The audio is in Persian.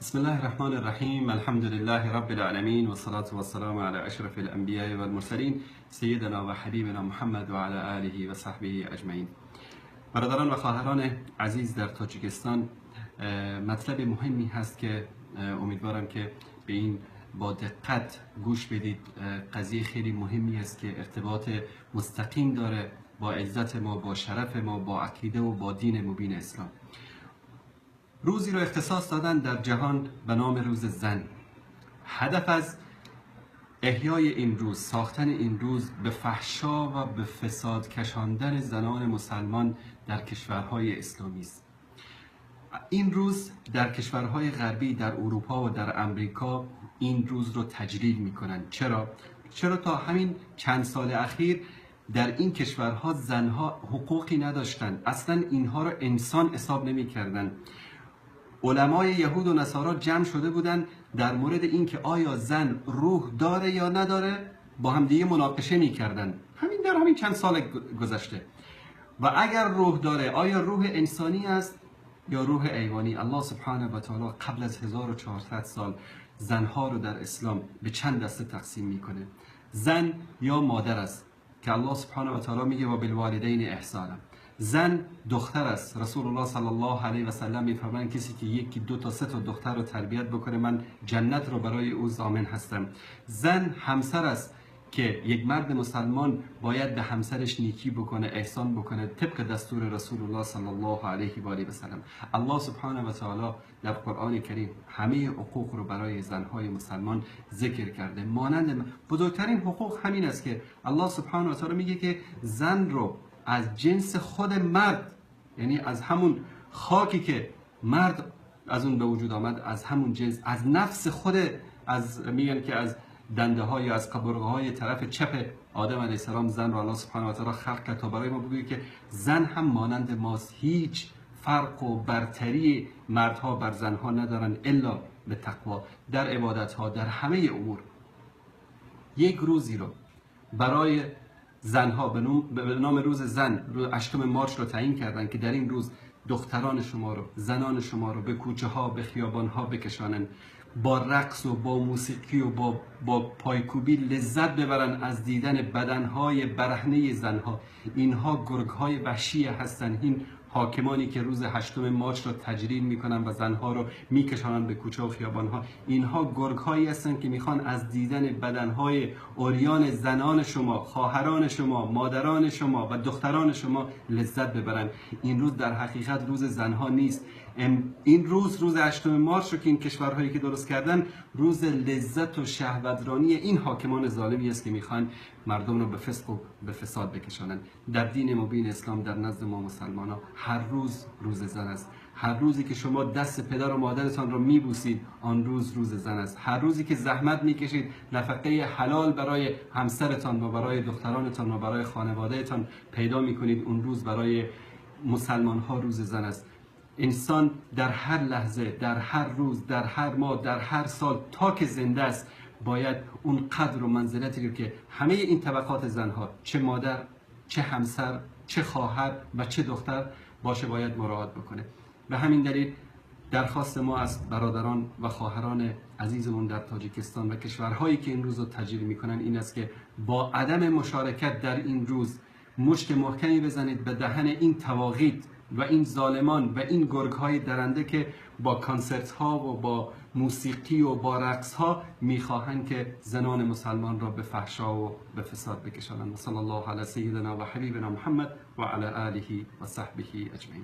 بسم الله الرحمن الرحیم، الحمد لله رب العالمین و الصلاة و السلام علی اشرف الانبیاء و المرسلین سیدنا و حبیبنا محمد و علی آله و صحبه اجمعین. برادران و خواهران عزیز در تاجیکستان، مطلب مهمی هست که امیدوارم که به این با دقت گوش بدید. قضیه خیلی مهمی است که ارتباط مستقیم داره با عزت ما، با شرف ما، با عقیده و با دین مبین اسلام. روزی رو اختصاص دادن در جهان به نام روز زن. هدف از احیای این روز، ساختن این روز، به فحشا و به فساد کشاندن زنان مسلمان در کشورهای اسلامی است. این روز در کشورهای غربی، در اروپا و در امریکا این روز رو تجلیل میکنن. چرا؟ چرا تا همین چند سال اخیر در این کشورها زنها حقوقی نداشتند، اصلا اینها رو انسان حساب نمیکردن. علمای یهود و نصارا جمع شده بودن در مورد اینکه آیا زن روح داره یا نداره با هم دیگه مناقشه میکردن، همین در همین چند سال گذشته. و اگر روح داره، آیا روح انسانی است یا روح حیوانی؟ الله سبحانه و تعالی قبل از 1400 سال زنها رو در اسلام به چند دسته تقسیم میکنه. زن یا مادر است که الله سبحانه و تعالی میگه و بالوالدین احسانا. زن دختر است. رسول الله صلی الله علیه و سلم میفرمایند کسی که یکی دو تا سه تا دختر رو تربیت بکنه، من جنت رو برای او ضامن هستم. زن همسر است که یک مرد مسلمان باید به همسرش نیکی بکنه، احسان بکنه، طبق دستور رسول الله صلی الله علیه و آله و سلم. الله سبحانه و تعالی در قرآن کریم همه حقوق رو برای زنهای مسلمان ذکر کرده. مانند بزرگترین حقوق همین است که الله سبحانه و تعالی میگه که زن رو از جنس خود مرد، یعنی از همون خاکی که مرد از اون به وجود آمد، از همون جنس، از نفس خود، از میگن که از دنده های یا از قبرغه های طرف چپ آدم علیه السلام زن رو الله سبحانه و تعالی خلق کرد تا برای ما بگوید که زن هم مانند ماست، هیچ فرق و برتری مردها بر زنها ندارن الا به تقوا، در عبادت ها، در همه امور. یک روزی رو برای زنها به نام روز زن، روز 8 مارس رو تعیین کردن که در این روز دختران شما رو، زنان شما رو به کوچه ها، به خیابان ها بکشانن، با رقص و با موسیقی و با پایکوبی لذت ببرن از دیدن بدنهای برهنه زنها. اینها گرگهای وحشی هستن، این حاکمانی که روز 8 مارس رو تجلیل میکنن و زنها رو میکشانن به کوچه و خیابانها. اینها گرگهایی هستن که میخوان از دیدن بدنهای عریان زنان شما، خواهران شما، مادران شما و دختران شما لذت ببرن. این روز در حقیقت روز زنها نیست. این روز، روز 8 مارس رو که این کشورهایی که درست کردن، روز لذت و شهوترانی این حاکمان ظالمی است که میخوان مردم رو به فسق و به فساد بکشانند. در دین مبین اسلام، در نزد ما مسلمان ها، هر روز روز زن است. هر روزی که شما دست پدر و مادرتان رو میبوسید، آن روز روز زن است. هر روزی که زحمت میکشید نفقه حلال برای همسرتان و برای دخترانتان و برای خانوادهتان پیدا میکنید، اون روز برای مسلمان ها روز زن است. انسان در هر لحظه، در هر روز، در هر ماه، در هر سال تا که زنده است باید اون قدر و منزلتی رو که همه این طبقات زنها، چه مادر، چه همسر، چه خواهر و چه دختر باشه، باید مراعات بکنه. به همین دلیل درخواست ما از برادران و خواهران عزیزمون در تاجیکستان و کشورهایی که این روز رو تجلیل میکنن این است که با عدم مشارکت در این روز مشت محکمی بزنید به دهن این طواغیت و این ظالمان و این گرگ‌های درنده که با کنسرت ها و با موسیقی و با رقص ها میخواهند که زنان مسلمان را به فحشا و به فساد بکشانند. صلی الله علی سیدنا و حبیبنا محمد و علی آله و صحبه اجمعین.